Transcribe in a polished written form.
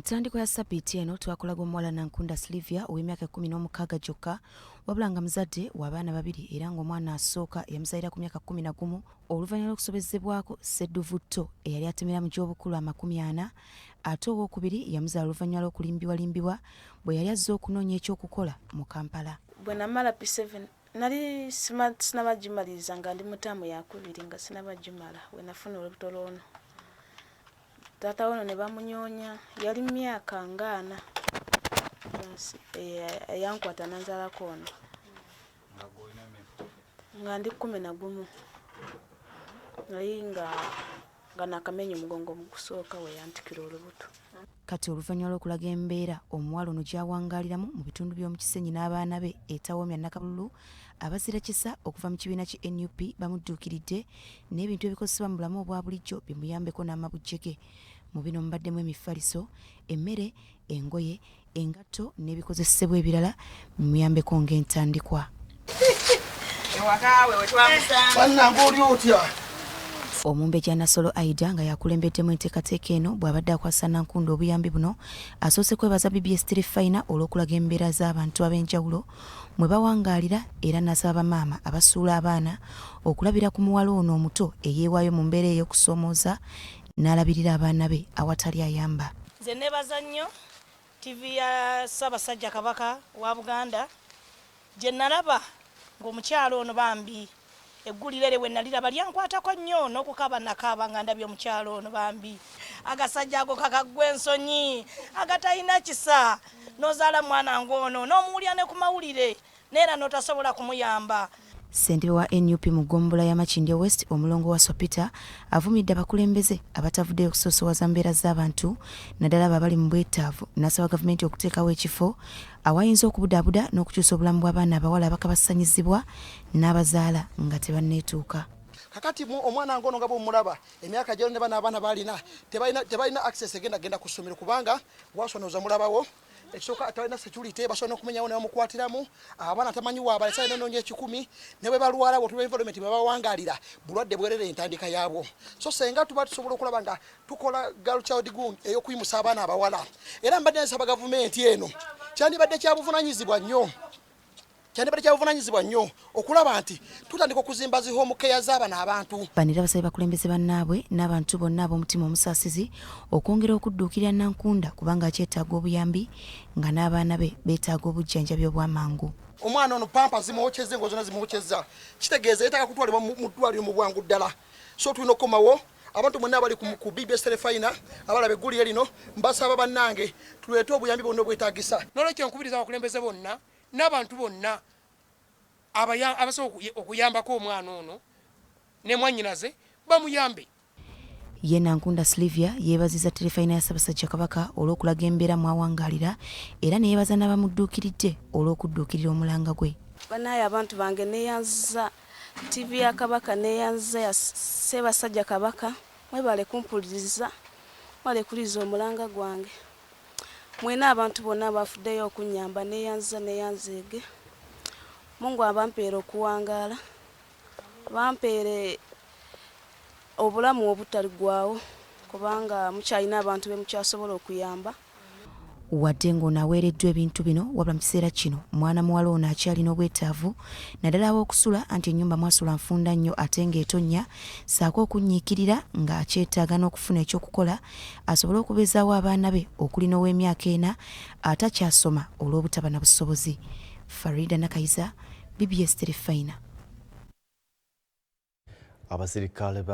Ntandikwa ya sabbiiti eno twakolaga omuwala Nankunda Sylvia ow'emyaka 16 gyokka, wabula nga muzadde w'abaana babiri, era ng'omwana asooka yamuzaalira ku myaka 11 oluvannyuma lw'okusobezebwako ssedduvutto eyali atemera mu gy'obukulu 40, ate owookubiri yamuzaala oluvannyuma lw'okulimbibwalimbibwa bwe yali azze okunoonya ekyokukola mu Kampala. Bwe namala P7, nali sinaba gimaliriza, nga ndi mu taamu yakubiri, nga sinaba gimala, we nafuna olubuto lwono. Taata wono ne bamunyoonya. Yali myaka ngaana eyankwata nanzalako ono nga ndi 11, naye nga nakamenya omugongo mu gusooka we yantikira olubuto. Kati oluvannyuma lw'okulaga embeera omuwala ono gy'awangaaliramu mu bitundu by'omu Kisenyi n'abaana be etawoomya Nakabululu, abazira kisa okuva mu kibiina ki NUP bamudduukiridde n'ebintu ebikozesebwa mu bulamu obwa bulijjo bimuyambeko n'amabujje ge. Mu bino mubaddemu emifaliso, emmere, engoye, engatto n'ebikozesebwa ebirala bimuyambeko ng'entandikwa. Bannange, oli otya? Omumbejja Nasolo Aida, nga yakulembeddemu enteekateeka eno, bw'abadde akwasa Nankunda obuyambi buno, asoose kwebaza BBS Terefayina olw'okulaga embeera z'abantu ab'enjawulo mwe bawangaalira, era n'asaba bamaama abasuula abaana okulabira ku muwala ono omuto eyeewaayo mu mbeera ey'okusoomooza n'alabirira abaana be awatali ayamba. Nze nebaza nnyo TV ya Ssaabasajja Kabaka wa Buganda gye nalaba ng'omukyalo ono bambi. Eggulire eryo bwe naliraba lyankwatako nnyo, n'okukaaba nakaaba nga ndabye omukyalo ono bambi. Agasajja ago kakaggwa ensonyi, agatalina kisa, n'ozaala mwana ng'ono n'omuwulira ne ku mawulire, neera n'otasobola kumuyamba. Ssentebe wa NUP mu ggombolola ya Makindye West, Omulongo Wasswa Peter, avumiridde abakulembeze abatavuddeyo okusoosowaza mbeera z'abantu, naddala abo abali mu bwetaavu, n'asaba gavumenti okuteekawo ekifo awayinza okubudaabuda n'okukyusa obulamu bw'abaana abawala abakabassanyizibwa n'abazaala nga tebanneetuuka. Kakati omwana ngono nga bwomulaba, emyaka gyo ne bana abaana balina tebalina access egenda genda ku ssomero, kubanga wasonoza mulabawo. Ekisooka, talina security, basobola n'okumenyawo ne bamukwatiramu abaana, tamanyi waabalesa nonoonya 100, ne bwe balwala, bwetuba environment bwe bawangalira bulwadde bwerere entandika yaabwo. So senga tuba tusobola okulaba nga tukola girl child gung ey'okuyimusa abaana abawala, era mbadde nsaba gavumenti eno, kyandibadde kyabuvunanyizibwa nnyo okulaba nti tutandika okuzimba zi home care z'abano abantu. Bano era basabye bakulembeze bannaabwe n'abantu bonna ab'omutima omusaasizi okwongera okudduukirira Nankunda, kubanga akyetaaga obuyambi nga n'abaana be beetaaga obujjanjabi obw'amangu. Omwana ono pampa zimwokyeza, engo zonna zimwokyeza, kitegeeza yeetaaga kutwalibwa mu ddwaliro mu bwangu ddala. So tulina okukomawo. Abantu mwenna abali ku BBS Terefayina abalaba eggulire lino, mbasaba bannange tuleete obuyambi bwonna obwetaagisa. Nolwekyo nkubiriza abakulembeze bonna n'abantu bonna abasobola okuyambako omwana ono ne mwannyinaze bamuyambe. Ye Nankunda Sylvia yeebaziza Terefayina ya Ssaabasajja Kabaka olw'okulaga embeera mw'awangaalira, era ne yeebaza n'abamudduukiridde olw'okudduukirira omulanga gwe. Banaye abantu bange, neyanziza TV ya Kabaka, neyanziza ya Ssaabasajja Kabaka. Mwebale kumpuliriza, mwebale kuwuliriza omulanga gwange. Mwena abantu bonna abafuddeyo okunyamba, neyanziza, neyanzeege. Mungu abampeere okuwangaala, bampeere obulamu obutaligwawo, kubanga mukyalina abantu be mukyasobola okuyamba. Wadde ng'ono aweereddwa ebintu bino, wabula mu kiseera kino mwana muwala ono akyalina obwetaavu, naddala aw'okusula, anti ennyumba mwasula nfunda nnyo ate ng'etonnya, ssaako okunnyiikirira ng'akyetaaga n'okufuna ekyokukola asobole okubeezaawo abaana be, okuli n'ow'emyaka 4 atakyasoma olw'obutaba na busobozi. Farida Nakayiza, BBS Terefayina. Abasirikale.